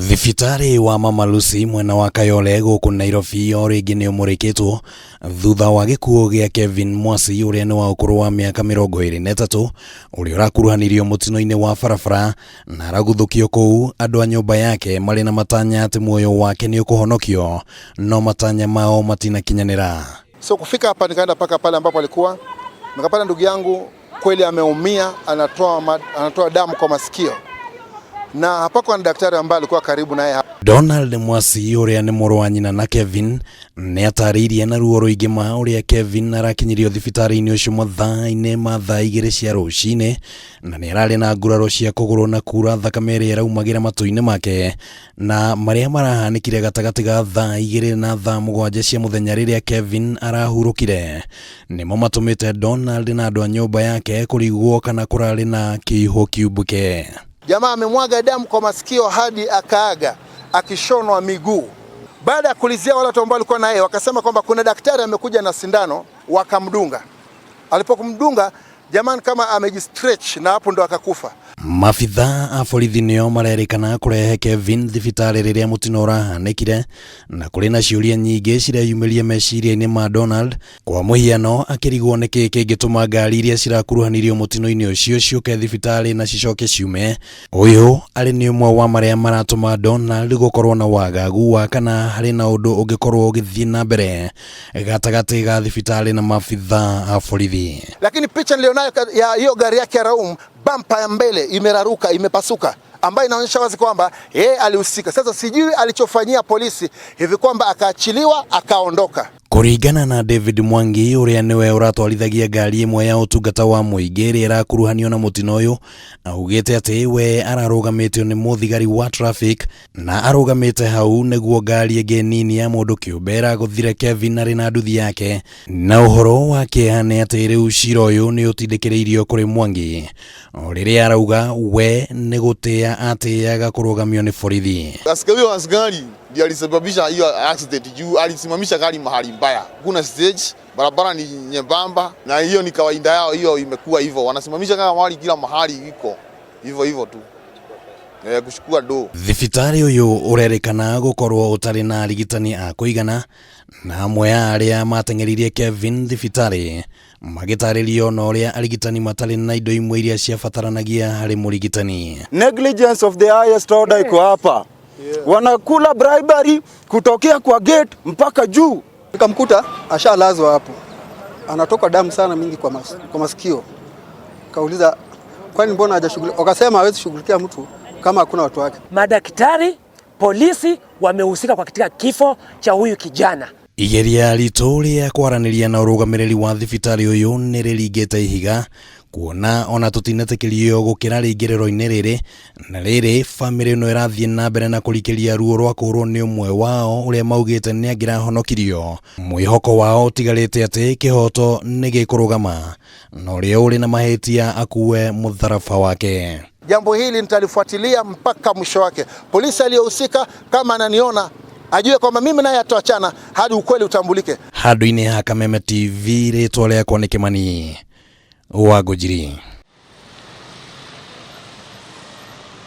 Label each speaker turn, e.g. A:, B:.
A: Thibitarĩ wa Mama Lucy mwena wa Kayole gũkũ Nairobi o rĩngĩ nĩ ũmũrĩkĩtwo thutha wa gĩkuũ gĩa Kevin Mwasi ũrĩa nĩ wa ũkũrũ wa mĩaka 23 ũrĩa ũrakuruhanirio mũtino-inĩ wa barabara na araguthũkio kũu andũ a nyũmba yake marĩ na matanya atĩ muoyo wake nĩ ũkũhonokio no matanya mao matinakinyanĩra.
B: So kufika hapa nikaenda mpaka pale ambapo alikuwa, nikapata ndugu yangu kweli ameumia, anatoa damu kwa masikio na hapakuwa na daktari ambaye alikuwa karibu naye.
A: Donald Mwasi ũrĩa nĩ mũrũ wa nyina na Kevin nĩ atarĩirie na ruo rũingĩ ma ũrĩa Kevin arakinyirio thibitarĩ-inĩ ũcio mathaa-inĩ ma thaa 2 cia rũcinĩ na nĩ ararĩ na nguraro cia kũgũrũ na kura thakame ĩrĩa ĩraumagĩra matũ-inĩ make na marĩa marahanĩkire gatagatĩ ga thaa 2 na thaa 7 cia mũthenya rĩrĩa Kevin arahurũkire nĩmo matũmĩte Donald na andũ a nyũmba yake kũrigwo kana kũrarĩ na kĩihũ kiumbũke.
B: Jamaa amemwaga damu kwa masikio hadi akaaga akishonwa miguu. Baada ya kulizia wale watu ambao walikuwa naye wakasema kwamba kuna daktari amekuja na sindano wakamdunga. Alipokumdunga jamani kama amejistretch na hapo ndo akakufa.
A: Mabithaa a borithi nĩo marerĩkana kũrehe Kevin thibitarĩ rĩrĩa mũtino ũrahanĩkire na kũrĩ na ciũria nyingĩ cireyumĩria meciria-inĩ ma Donald kwa mũhiano akĩrigwo nĩkĩ kĩngĩtũma ngari iria cirakuruhanirio mũtino-inĩ ũcio ciũke thibitarĩ na cicoke ciume. Ũyũ arĩ nĩ ũmwe wa marĩa maratũma Donald gũkorwo na wagagu wa kana harĩ na ũndũ ũngĩkorwo ũgĩthiĩ na mbere gatagatĩ ga thibitarĩ na mabithaa a borithi.
B: Lakini picha nilionayo ya hiyo gari yake ya Raum, bampa ya mbele imeraruka, imepasuka, ambayo inaonyesha wazi kwamba yeye alihusika. Sasa sijui alichofanyia polisi hivi kwamba akaachiliwa akaondoka.
A: Kũringana na David Mwangi ũrĩa nĩwe ũratwarithagia ngari ĩmwe ya ũtungata wa mũingĩ ĩrĩa ĩrakuruhanio na mũtino ũyũ, augĩte atĩ we ararũgamĩtio nĩ mũthigari wa traffic na arũgamĩte hau nĩguo ngari ĩngĩ nini ya mũndũ kĩũmbe ĩragũthire Kevin arĩ na nduthi yake. Na ũhoro wa kĩeha nĩ atĩ rĩu cira ũyũ nĩ ũtindĩkĩrĩirio kũrĩ Mwangi o rĩrĩa arauga we nĩ gũtĩĩa atĩaga kũrũgamio nĩ borithi.
C: Askari huyo askari ndiye alisababisha hiyo accident juu alisimamisha gari mahali mbaya. Kuna stage, barabara ni nyembamba na hiyo ni kawaida yao, hiyo imekuwa hivyo. Wanasimamisha kama mahali kila mahali iko hivyo hivyo tu. Kuchukua do.
A: Thibitarĩ ũyũ ũrerĩkana gũkorwo ũtarĩ na arigitani a kũigana na amwe a arĩa mateng'eririe Kevin thibitarĩ magĩtarĩrio na ũrĩa arigitani matarĩ na indo imwe iria ciabataranagia harĩ mũrigitani.
D: Negligence of the highest order iko hapa. Wanakula bribery kutokea kwa gate mpaka juu.
E: Nikamkuta ashalazwa hapo, anatoka damu sana mingi kwa masikio. Kauliza kwani mbona hajashughulikia? Wakasema hawezi shughulikia mtu kama hakuna watu wake.
F: Madaktari, polisi wamehusika kwa katika kifo cha huyu kijana.
A: Igeria ritũ rĩa kwaranĩria na ũrũgamĩrĩri wa thibitarĩ ũyũ nĩ rĩringĩte ihiga kuona ona tũtinetĩkĩrio gũkĩra rĩingĩrĩro-inĩ rĩrĩ na rĩrĩ bamĩrĩ ĩno ĩrathiĩ na mbere na kũrikĩria ruo rwa kũũrwo nĩ ũmwe wao ũrĩa maugĩte nĩ angĩrahonokirio. Mwĩhoko wao ũtigarĩte atĩ kĩhoto nĩ gĩkũrũgama na ũrĩa ũrĩ na mahĩtia akue mũtharaba wake.
B: Jambo hili nitalifuatilia mpaka mwisho wake. Polisi aliyohusika kama ananiona ajue kwamba mimi naye hatuachana hadi ukweli utambulike.
A: Handũ-inĩ ha Kameme TV rĩtwa rĩakwa nĩ Kĩmani wa Ngũnjiri.